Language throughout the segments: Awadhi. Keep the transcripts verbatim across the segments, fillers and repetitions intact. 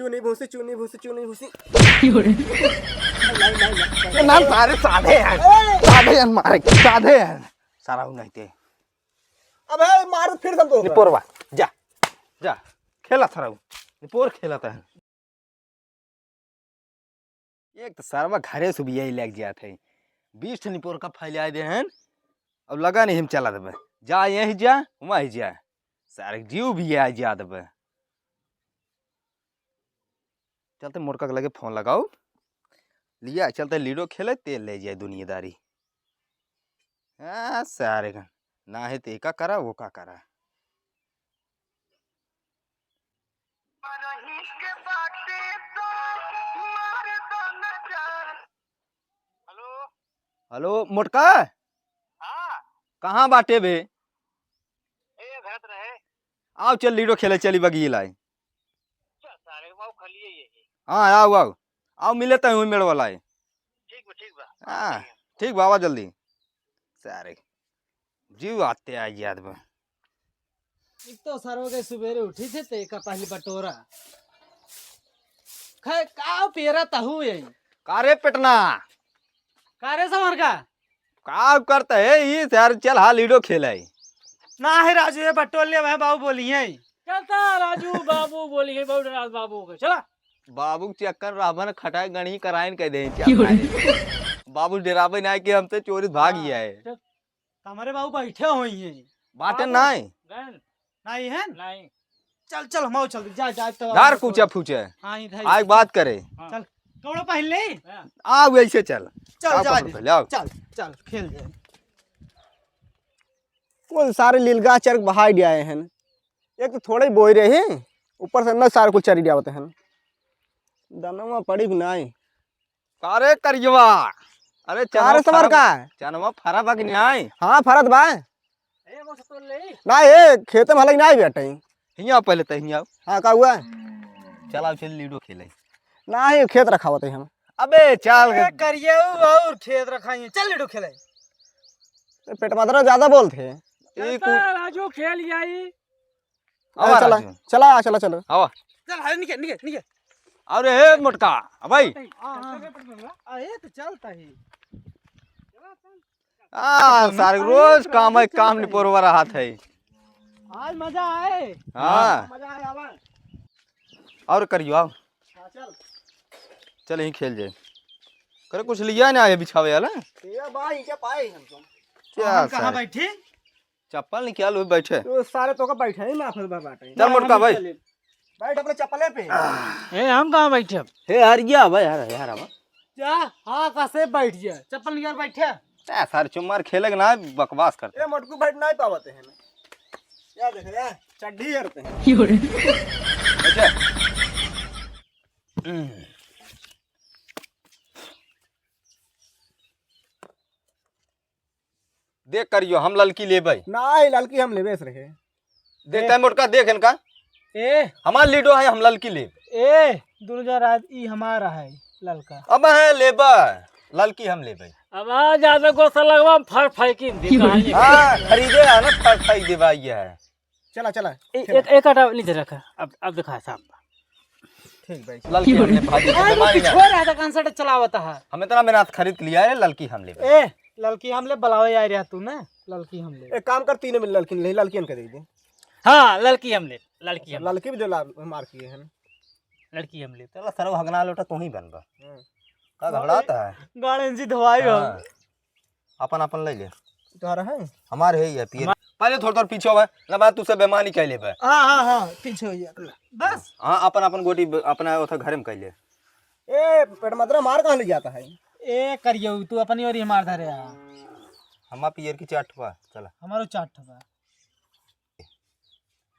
चुनी भूसी, चुनी भूसी, चुनी भूसी। ए, ना, सारे साधे हैं। ए! साधे हैं, मारे, साधे हैं। सारा हूँ नहीं ते। अबे, मार फिर हम तो। निपोरवा, जा, जा, खेला सारा हूँ। निपोर खेला था। एक तो सरवा घरे से भी यही लग जात है, बीस ठे निपोर का फैला दे हैं, अब लगा नहीं हम चला देबे, जा यहीं जा, वहीं जा, सारे जीव भी आ जा देबे। चलते मोटका के लगे फोन लगाओ, लिया चलते लूडो खेले, तेल ले जाए दुनियादारी। हाँ, सारे का ना है तो एका करा, वो का करा। हेलो। हेलो, मोटका? हाँ। कहाँ बाटे बे? ए, घर त रहे। आओ, चल, लूडो खेले चली, बगिए लाई। चल, सारे, बाबू, खा लिए ये। हाँ, आओ, आओ। आओ, मिले तहीं मेड़ वाला है। ठीक बा, ठीक बा। हाँ, ठीक बा, आवा जल्दी। सारे, जीव आते आ याद बा। एक तो सरवा के सुबेरे उठी थे, ते का पहली बटोरा। खै, का पेरा तहु यही? का रे पेटना? का रे समर का? का करता है ई यार, चल हाँ लूडो खेले। ना है राजू, ये बटोर ले, वह बाबू बोली है। चलता राजू, बाबू बोली है, बाबू डरास बाबू के, चला। बाबू के चक्कर रहबन खटाई गणी कराइन कह दे, चल। बाबू डरावे ना कि हमसे चोरी भाग गया है। चल। हमारे बाबू बैठे हुई हैं। बाटे बाबू, नाई। गैन। नाई है? नाई। चल, चल, हम आओ, चल, जा, जा, तो धार आओ, कूचा फूचे। हाँ, इधर ही। आग बात करे। हाँ। चल, कपड़ा पहन ले। हाँ। आ, वैसे चल। चल, का जा पकड़ दे। पहले, आओ। चल, चल, खेल जाए। कुल सारे लीलगा चरक बहाई दिया हैं। एक तो थोड़े ही बोई रहे हैं, ऊपर से न सारे कुल चरी दिया होते हैं। दनवा पड़ी भी नाई। का रे करियवा? अरे का रे चनवा समर फरा का? बा-, चनवा फरा बा कि नाई? हाँ, फरत बा। ए, वो से तोड़ ले। ना, ए, खेते में हलई नाई बेटे। हियाँ पहले त हियाँ। हाँ, का हुआ? चला, चल लूडो खेले। ना, ये खेत रखावत है हम। अबे, चल। ए, करियऊ और खेत रखाई है। चल लूडो खेले। ए, पेट मात्रा ज्यादा बोलते हैं। ई चलता कु- राजू खेल जाई। आवा चला, राजू। चला, चला, चला। आवा। चल, हाय, निके, निके, निके। अरे, हे मोटका, आ भाई। हाँ, हाँ। अरे, तो चलता ही। आ, सारे रोज काम है, काम निपोरवा रहत है। आज मजा आए। हाँ। मजा आए, आवा। और करियो, आओ। हाँ, चल। चल, यहीं खेल जाए। करे, कुछ लिया ना है बिछावे वाला? ये भाई, क्या पाए हम तुम? क्या हम कहाँ सारे? बैठी? चप्पल निकाल, वो बैठे। तो सारे तो का बैठे ही ना, फिर बाटे। चल मोटका भाई। बैठ अपने चप्पले पे। ए, हम कहाँ बैठे? हे, हर गया भाई, हर, हर, हर। जा, हाँ, कसे बैठ जा। चप्पल निकाल, बैठे। ए, सारे चुम्मार खेले के ना, बकवास करते। ए, मोटकू बैठ नहीं पावते हैं। या देख, या चड्ढी हरते हैं। बैठे। हम्म। देख करियो, हम ललकी लेबै। नाहीं, ललकी हम लेबे से रहे। देखता है मोटका, देख इनका। ए। हमार लूडो है, हम ललकी लेब। ए, दुनो जन राज, ई हमारा है, ललका। अब है लेबा, ललकी हम लेबै। अब आ ज्यादा गोसा लगवा, हम फर फेंकी दे, कहाँ ये? हाँ, खरीदे है ना, फर फेंक देबा, ये है। चला, चला, ए-, खेला। एक, एक आटा नीचे रखा। अब, अब दिखा साहब। ठीक भाई। ललकी हमने भाजी ए, के वो बीमारी पीछे है। रहा था, कौन सा चलावता है? हम इतना मेहनत खरीद लिया है, ललकी हम लेबै। ए, ललकी हम ले, बुलावे आए रहा तू ना, ललकी हम ले। एक काम कर, तीनों में ललकी ले, ललकी हमके दे दे। हाँ, ललकी हम ले, ललकी अच्छा, हम ले। ललकी भी जो ला-, मार किए हैं। ललकी हम ले। चला, सरवा हगना लोटा तू ही बनबा। हाँ। का घबराता है? गाड़न जी धोवाई हो। हाँ। अपन, अपन ले ले। तोहरा है? हमारे है ये पियर। हमार- पहले थोड़ा, थोड़ा पीछे हो, ना बात तुझसे बेमानी कह ले बे। हाँ, हाँ, हाँ, पीछे हो गया। बस। हाँ, अपन, अपन गोटी ब-, अपना उधर घर में कह ले। ए, पेट मतरा मार कहाँ ले जाता है? ए, करियो, तू अपनी ओर ही मार धरे आ। हमार पियर की चाट बा, चला। हमारो चाट बा।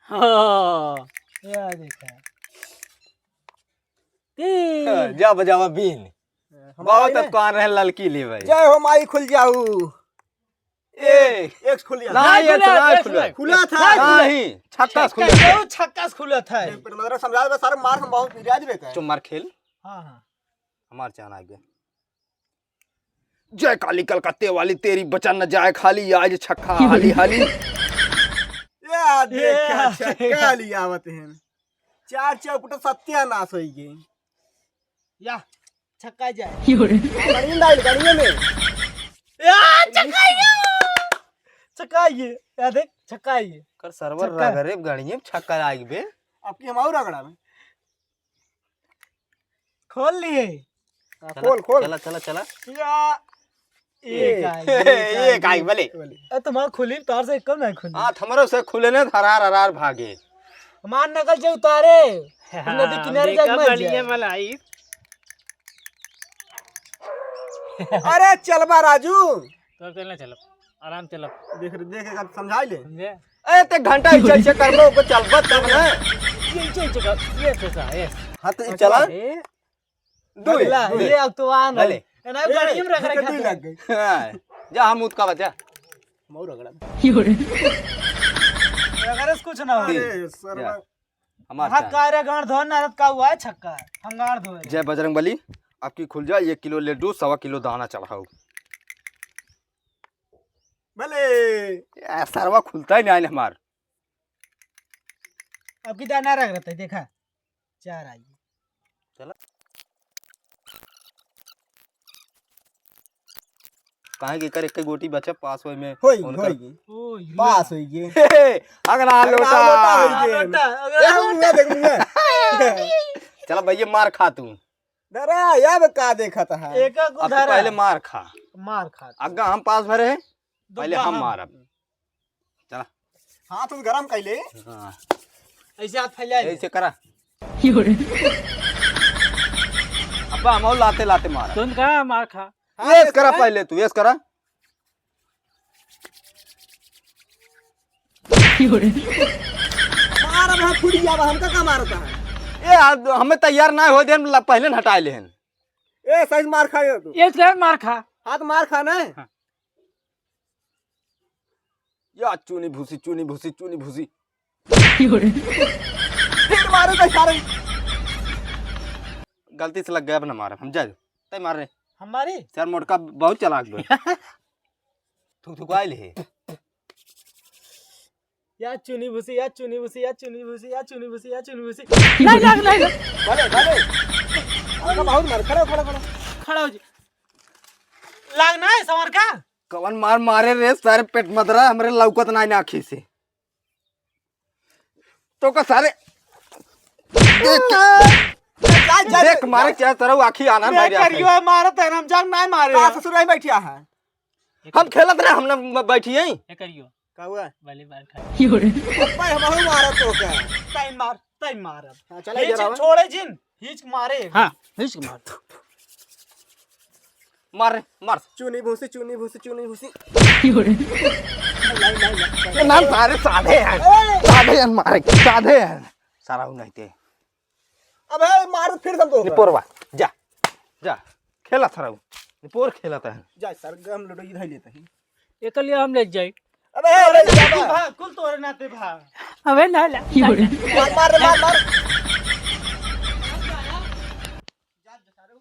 हाँ। या देखा। तीन। हाँ, जा बजावा बीन। हमारा बहुत भाई ने कौन रहे ललकी ले भाई। जय हो माई खुल जाऊ। ए, एक खुल गया। ना, ये खुला, तो ना ये खुला। खुला था। नहीं, छक्का से खुला। छक्का से खुला था। एक मिनट, मतलब समझा दे, सारे मार हम बहुत मिजाज में का है। चुप मार खेल। हाँ, हाँ। हमार चान आ गया। जय काली कलकत्ते वाली, तेरी बचन न जाए खाली, आज छक्का हाली हाली। या देख, ये छक्का लिया आवत हैं। चार चौपट सत्यानाश होई गई। या, छक्का जाए। हाँ, बढ़िया डाइल, बढ़िया में। या, छक्का गया। छक्का ये। या देख, छक्का ये। कर सर्वर छक्का। रगड़े गाड़िए में छक्का आइग बे। आपकी हम और रगड़ा में। खोल लिए। हाँ, चला, खोल, खोल। चला, चला, चला। या। एक एक। आई, एक आई, एक आई, एक। भले। ए, तुम्हार खुली, तार से कम नहीं खुली। हाँ, हमरो से खुले ने, हरार, हरार भागे। हमार नकल जे उतारे, हाँ, नदी किनारे देखा जाके मर बलिया जाए। मलाई। अरे, चलबा राजू। तो चलना चलब, आराम चलब। देख, देख, अब समझा ले। समझे? ए, ते घंटा ही चल से करबो, को चलबा तब ना। ये चल चुका, ये सोचा, ये। हाँ, तो चला। ए, दुई, ला, दुई। ये अब तो आन भले। है। ए ना, ए, गाड़ी में रख इनके रखा दुई था। लग गई। हाँ, जा हम उतका बचा। मऊ रगड़ा। अगर इस कुछ ना हो। अरे, जा। सरवा। हमार हाँ, चाल। का रे गांड धोन ना रहत का हुआ है छक्का? हम गांड धोए। जय बजरंग बली, आपकी खुल जाए, एक किलो लड्डू, सवा किलो दाना चढ़ाओ। भले। ए, सरवा खुलता ही नहीं हमार। अब की दाना रख रहता है, देखा। चार आई। चला। काहे कि एकर एक गोटी बचा पास होए में होई, उनकर होई। ओ, ये। पास होई गे। अगला अगला लोटा। लोटा होई गे। लोटा, अगला ए, लोटा। मुँह देख, मुँह। चला भैया, मार खा तू। डरा, या बे का देखत है? एक अब तू धरा। पहले मार खा। मार खा। अग्गा हम पास भरे हैं, दो पहले हम बाहर। मारब। चला। हाथ उस गरम कैले। हाँ। ऐसे हाथ फैला ले। ऐसे करा। अब्बा, हम और लाते लाते मारा। तुम कहा मार खा? हाँ, ऐसे करा। पहले तू, ऐसे करा। मार, अब हम फूट गया, अब हमका का मारता है? ए, आ, हमें तैयार ना हो देन, ला, पहले न हटाए लेहन। ए, सही मार खाए तू। ये तो मार खा। हाथ मार खा ना। हाँ। या चूनी भूसी, चूनी भूसी, चूनी भूसी। फिर मारे तो सारे। गलती से लग गया, अब ना मारे, हम जा। तय मार रे। हमारी? सर मोटका बहुत चालाक बा। थुक थुक आइल है। या चुनी भूसी, या चुनी भूसी, या चुनी भूसी, या चुनी भूसी, या चुनी भूसी। नहीं, नहीं, नहीं, नहीं। भले, भले। आपका बहुत मार, खड़ा, खड़ा, खड़ा। खड़ा हो जी। लाग ना है समर का? कवन मार मारे रे सारे पेट मदरा, हमरे लौकत ना आखी से। तो का सारे देख, जा, जा, देख जा, मारे जा। क्या तरह आखी आना मैं भाई करियो है, मारत है, हम जान ना मारे। का ससुर नहीं बैठिया है? हम खेलत रहे, हमने म-, बैठी हैं। ये करियो। का हुआ? भले मार खा। अब्बा, हम हूँ मारत हो क्या? तै मार, तै मार अब। हाँ, चला हिच इधर आवा। छोड़े जिन, हिच मारे। हाँ, हिच मार। मार रे, मार। चुनी भूसी, चुनी भूसी, चुनी भूसी। ये नाम सारे साधे हैं। ए! साधे हैं मारे, साधे हैं। सारा हूँ नहीं ते। अबे मार फिर हम तो निपोरवा, जा, जा, खेला था रहू। निपोर खेला था। जा सर, हम लूडो इधर लेते हैं। एकलिया हम ले जाई। अबे, अबे, अबे, जा, जा। भा, कुल तोरे नाते भा। अबे, ना, ना, ना, ना। मार, मार रे, मार, मार।